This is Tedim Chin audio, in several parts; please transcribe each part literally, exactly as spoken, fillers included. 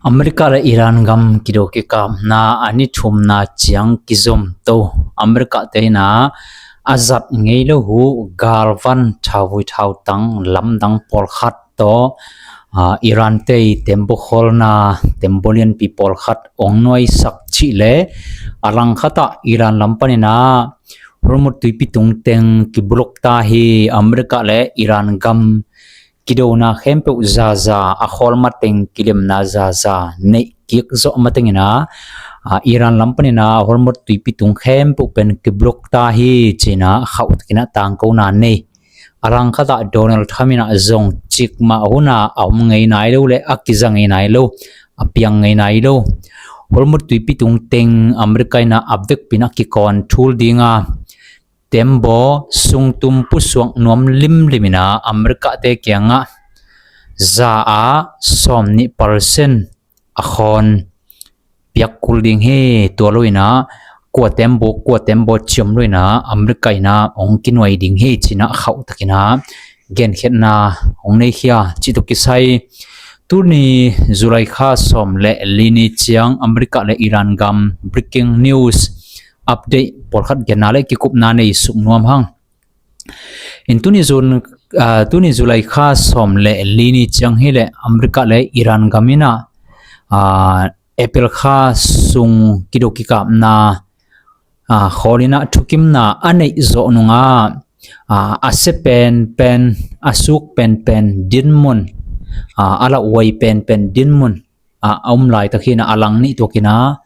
America le Iran gam kido kikapna a ni thumna ciang kizom to, America te in ah a zat ngei lo uh galvan thauvui thautang lamdang pawlkhat tawh, ah, Iran te i tembaw khawlna, tembaw lianpi pawlkhat ong nuaisak cih le, a langkhat ah Iran lam panin ah Hormuz tuipi tung teng kiblok ta hi. America le Iran gam kidona khempeuh zaza, a khawl mateng kilemna zaza neih kik zawh matengin ah, ah, Iran lam panin ah Hormuz tuipi tung khempeuh pen kiblok ta hi ci-in ah khauh takin ah tangkona nei. A langkhat ah Donald Trump in ah zong cikmah hun ah a om ngei nai lo le a kiza ngei nai lo, a piang ngei nai lo. Hormuz tuipi tung teng America in ah a vekpi in ah kicontrol ding a, tembaw sungtum pusuak nuam limlim in ah America te kiangah za a sawmnih percent a khawn piak kul ding hi. Tua lo in ah kua tembaw, kua tembaw ciam lo in ah America in ah ong kinuai ding hi ci-in ah khauh takin ah genkhiatna ong nei khia cih tawh kisai. Tuni July kha sawm le li ni ciang America le Iran gam breaking news update pawlkhat genna le kikupna nei suk nuam hang. In tuni Jun, ah, tuni July kha sawm le li ni ciang hi le America le Iran gam in ah, ah, April kha sung kido kikapna, ah, khawl in ah thukimna a neih zawh nung ah, ah, a sia penpen, a suk penpen dinmun, ah, a lauhuai penpen dinmun, ah, a om laitak hi in ah a lang nih tuak in ah,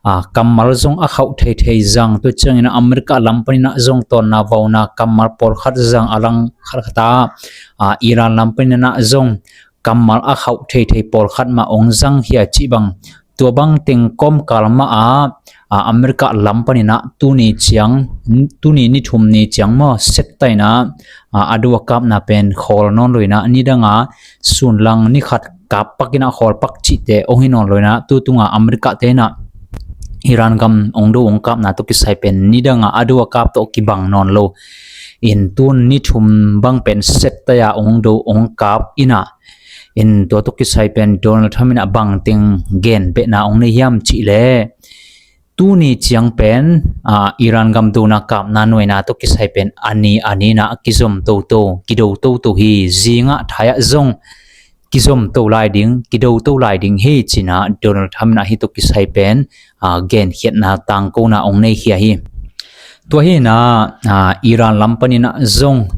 ah, kammal zong a khauh theithei zang, tua ciangin ah America lam panin ah zong tawnna vauna kammal pawlkhat zang, a langkhat khat ah, ah, Iran lam panin ah zong kammal a khauh theithei pawlkhat mah ong zang khia cih bang. Tua bang teng kawmkal mah ah, ah, America lam panin ah tuni ciang, tuni ni thum ni ciang maw, sekta in ah, ah, a do a kapna pen khawl nawn lo in ah, nidang a sunlang ni khat kap pak in ah khawl pak cihte ong hi nawn lo in ah, tu tung a America te in ah Iran gam ong do ong kapna tawh kisai pen nidang a a do a kap tawh kibang nawn lo. In tun ni thum bang pen sekta a ong do ong kap in ah, in tua tawh kisai pen Donald Trump in ah bangteng gen behna ong nei hiam cih le, tuni ciang pen, ah, Iran gam dona kapna nuaina tawh kisai pen a ni a ni in ah kizom toto, kido toto hi. Zingah thai ah zong kizom to lai ding, kido to lai ding hi ci-in ah Donald Trump in ah hih tawh kisai pen, ah, genkhiatna tangkona ong nei khia hi. Tua hi in ah, ah, Iran lam panin ah zong,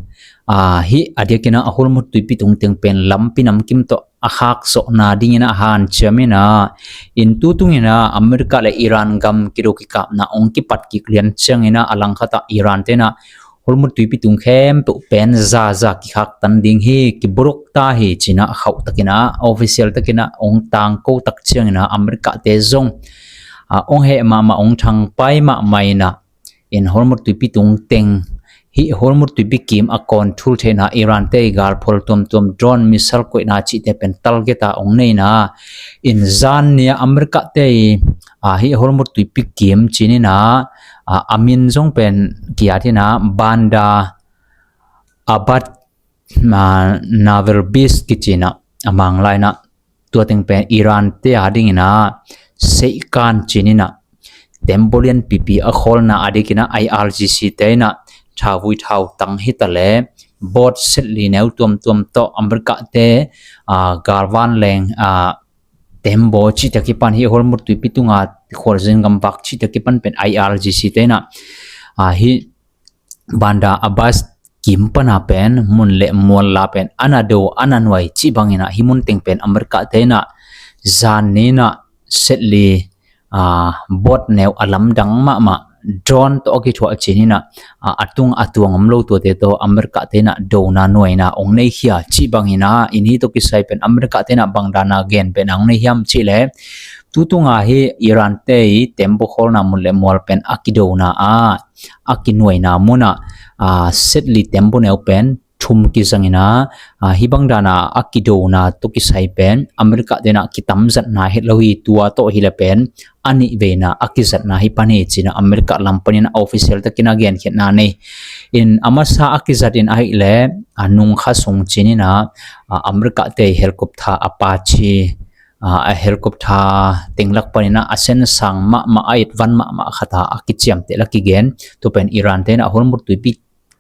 ah, hih a diakin ah Hormuz tuipi tung teng pen lampi namkim tawh a khak zawhna dingin ah hanciam in ah, in tu tungin ah America le Iran gam kido kikapna ong kipat kik lian ciangin ah a langkhat ah Iran te in ah Hormuz tuipi tung khempeuh pen zaza kikhak tan ding hi, kiblok ta hi ci-in ah khauh takin ah, official takin ah ong tangko tak ciangin ah America te zong, ah, ong heh mahmah, ong thangpai mahmah in ah, in Hormuz tuipi tung teng, hih Hormuz tuipi kim a control theihna, Iran te i galphual tuamtuam, drone, missile koihna cihte pen target a ong nei in ah, in zan ni a America te i, ah, hih Hormuz tuipi kim ci-in ah, ah, a min zong pen ki-at in ah Bandar Abbas, ah, Naval Base kici in ah, a Manglai in ah, tua teng pen Iran te a dingin ah Seikan ci-in ah, tembaw lianpipi a khawlna a diakin ah I R G C te in ah thauvui thautang hi ta le, boat setli neu tuamtuam tawh America te, ah, galvan leng, ah, tembaw cihte a kipan, hih Hormuz tuipi tunga khualzin gamvak cihte a kipan pen I R G C te in ah, ah, hih Bandar Abbas kim pan a pen mun le mual la pen a na do, a na nuai cih bangin ah hih mun teng pen America te in ah zan ni in ah setli, ah, boat neu a lamdang mahmah, drone tawh a kithuah ci-in ah, ah, a tung a tuang om lo tuate tawh America te in ah dona nuaina ong nei khia cih bangin ah, in hih tawh kisai pen America te in ah bang dan a gen behna ong nei hiam cih le, tu tunga hih Iran te i tembaw khawlna mun le mual pen a kidona a, a kinuaina mun ah, ah, setli tembaw neu pen thum kizang in ah, ah, hih bang dan a a kidona tawh kisai pen America te in ah kitamzatna hi lo hi. Tua tawh hi le pen a nihveina a kizatna hi pan hi ci-in ah America lam panin ah official takin ah genkhiatna nei. In a masa a kizat in ahih le, ah, nung kha sung ci-in ah, ah, America te helicopter Apache a, a helicopter teng lak panin ah a sen sang mahmah, a et van mahmah khat a, a kiciamteh la kigen. Tua pen Iran te in ah Hormuz tuipi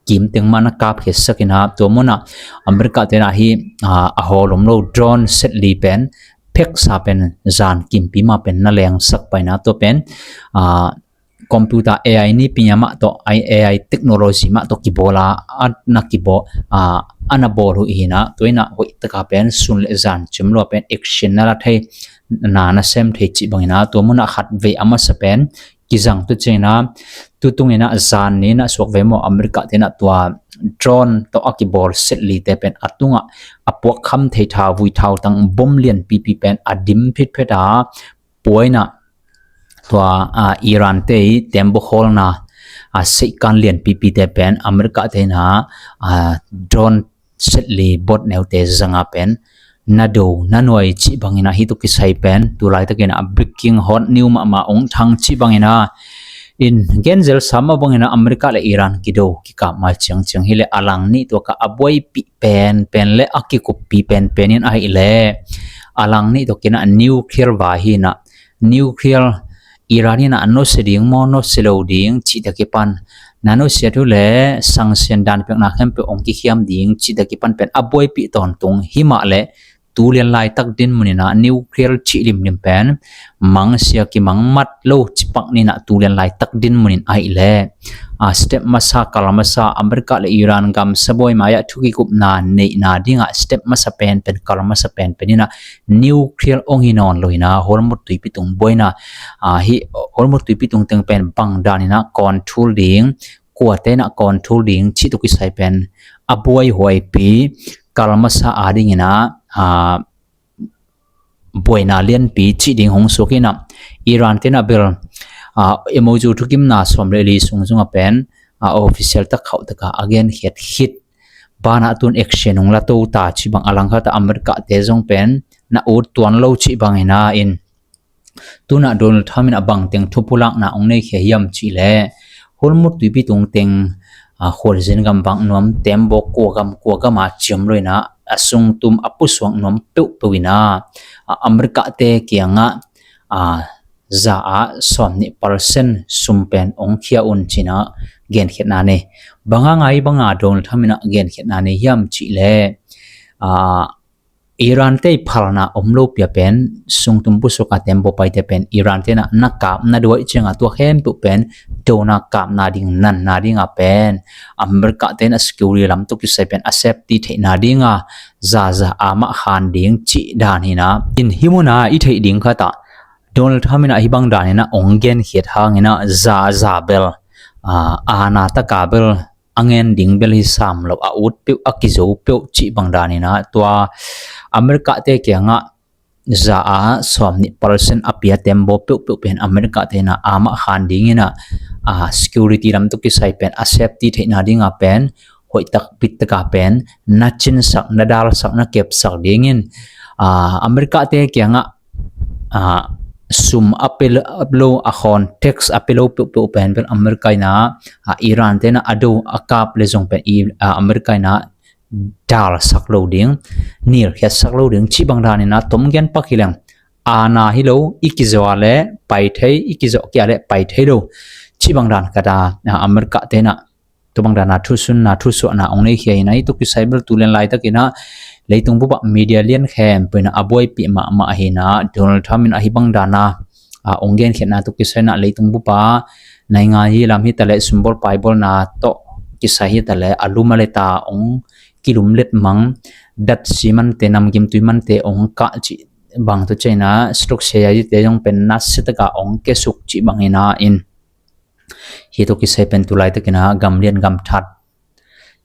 kim teng mah na kapkhiatsak in ah, tua mun ah America te in ah hih, a, a hawl om lo drone set li pen pheksa pen zan kimpi mah pen na lengsak pah in ah, tua pen, a, computer A I nipi mah tawh, A I technology mah tawh kibawl a, a na kibawl, a, a na bawl uh hi in ah, tua in ah hoih taka pen sun le zan cim lo a pen action na la thei, na na sem thei cih bangin ah, tua mun ah khatvei a masa pen kizang tua ciangin ah, tutung in ah zan ni in ah suak vei maw, America te in ah tua drone tawh a kibawl set li te pen a tungah a puak kham thei tha vui thautang bom lianpipi pen a dim phitphet a, pua in ah tua, a, Iran te i tembaw khawlna, a, seihkan lianpipi te pen America te in ah, a, drone set li bot neute zanga pen na do na nuai cih bangin ah hih tawh kisai pen tu laitakin ah breaking hot news mahmah ong thang cih bangin ah, in genzel sa mah bangin ah America le Iran kido kikap mai ciangciang hi leh a lang nih tua ka a buaipih penpen le a kikuppi penpen in ahih leh a lang nih tua kinah nuclear vai hi in ah, nuclear Iran in ah nusia ding maw, nusia lo ding cih tak kipan, na nusia uh leh sanction dan pekna khempeuh ong kikhiam ding cih tak kipan pen a buaipih tawntung hi mah leh, tu lian laitak dinmun in ah nuclear cih limlim pen mangsia kimang mat lo cih pak ni in ah tu lian laitak dinmun in ahih leh, a, step masa, kal masa, America le Iran gam sabuai mai ah thu kikupna neihna ding ah step masa penpen, kal masa penpen in ah nuclear ong hi nawn lo in ah Hormuz tuipi tung buaina, a, hih Hormuz tuipi tung teng pen bang dan in ah control ding, kuate in ah control ding cih tua kisai pen a buaihuaipi, kal masa a ding in ah, a, buaina lianpi cih ding hong suak in ah, Iran te in ah bel, a, M O U thukimna sawm le li sung sungah pen, a, official tak khauh taka a genkhiat khit banah tun action ong la to ta cih bang, a langkhat ah America te zong pen na ut tuan lo cih bangin ah in, tu in ah Donald Trump in ah bangteng thupulakna ong neikhia hiam cih leh, Hormuz tuipi tung teng, a, khualzin gam vak nuam tembaw kua gam kua gam a ciam lo in ah a sungtum a pusuak nuam peuhpeuh in ah, a, America te kiangah, a, za ah sawmnih percent sum pen ong khia un ci in ah genkhiatna nei. Bang hang a hih bang a Donald Trump in ah genkhiatna nei hiam cih leh, a, Iran te i phalna om lo pi a pen, sungtum pusuak a tembaw paite pen Iran te in ah na kap na duai ciang a tua khempeuh pen dona kapna ding, nanna ding a pen America te in ah security lam tua kisai pen a safety theihna ding a zaza a mah khan ding cih dan hi in ah, in hih mun a i theih ding khat ah Donald Trump in ah hih bang dan in ah ong genkhiat hang in ah zaza bel, a, aana taka bel a ngen ding bel hi sam lo, a ut peuh, a kizo peuh cih bang dan in ah tua America te kiangah za ah sawmnih percent a pia tembaw peuhpeuh pen America te in ah a mah khan ding in ah, a, security lam tua kisai pen a safety theihna ding a pen hoih tak bit taka pen na cinsak, na dalsak, na kepsak ding in, a, America te kiangah, a, sum a pe lo, a khawn tax a pe lo peuhpeuh pen bel America in ah, a, Iran te in ah a do a kap le zong pen i, a, America in ah dalsak lo ding, nilkhiatsak lo ding cih bang dan in ah tom gen pak hi leng, aana hi lo, i kizo a leh pai thei, i kizo kia leh pai thei lo cih bang dan khat a, a, America te in ah tua bang dan a thusunna, thusuahna ong neikhia hi in ah, hih tua kisai bel tu lian laitak in ah leitung bup ah media lian khempeuh in ah a buaipih mahmah hi in ah, Donald Trump in ah hih bang dan a, a, ong genkhiatna tua kisai in ah leitung bup a naingan hi lam hi ta leh, sumbawl paibawlna tawh kisai hi ta leh, a lum a le ta ong kilum let mang, datsi mante, namgimtui mante ong kah cih bang tua ciang in ah, stroke sia te zong pen nasia taka ong kesuk cih bang hi in ah in, hih tua kisai pen tu laitak in ah gam lian gam that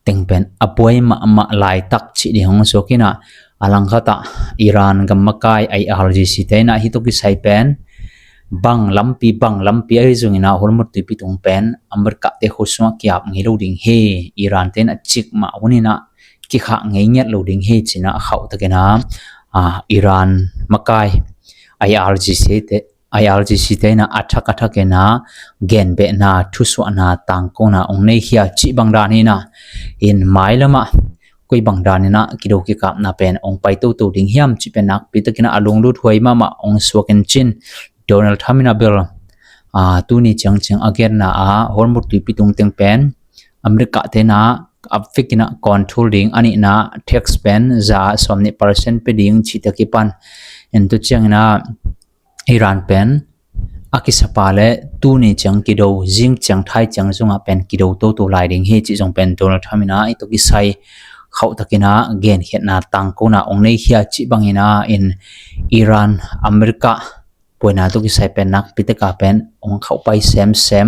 teng pen a buai mahmah laitak cih ding hong suak in ah, a langkhat ah Iran gam makai I R G C te in ah hih tua kisai pen bang lampi, bang lampi ahi zong in ah Hormuz tuipi tung pen America te khut sungah kiap ngei lo ding hi, Iran te in ah cikmah hun in ah kikhah ngei ngiat lo ding hi ci in ah a khauh tak in ah, a, Iran makai I R G C te, I R G C te in ah a thak a thak in ah genbehna, thusuahna, tangkona ong neikhia cih bang dan hi in ah, in mailam ah koi bang danin ah kido kikapna pen hong pai toto ding hiam cih pen nakpi takin ah a lunglut huai mahmah hong suak in cin Donald Trump in ah bel, ah, tuni ciangciang a genna ah Hormuz tuipi tung teng pen America te in ah a vek in ah control ding, a nihna tax pen za sawmnih percent pe ding cih tawh kipan in tu ciangin ah Iran pen a kisapa le tuni ciang kido, zing ciang, thai ciang zongah pen kido toto lai ding hi cih zong pen Donald Trump in ah i tawh kisai khauh takin ah genkhiatna tangkona hong nei khia cih bangin ah in Iran America buaina tawh kisai pen nakpi taka pen hong khauh pai semsem.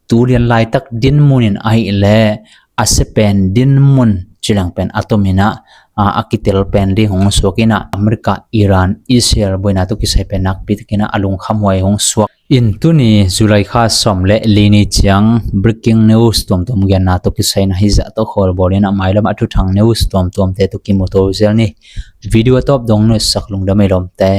Tu lian laitak dinmun in ahih leh a sia pen dinmun ci leng pen a tomin ah, a, a kitel pen ding hong suak in ah America, Iran, Israel buaina tawh kisai pen nakpi takin ah a lungkham huai hong suak. In tuni July kha sawm le li ni ciang breaking news tuamtuam genna tawh kisai na hizah tawh khawl bawlin ah mailam a thuthang news tuamtuamte tawh kimu to zel ni. Video a tawp dong nuihsak lungdam ei lawmte.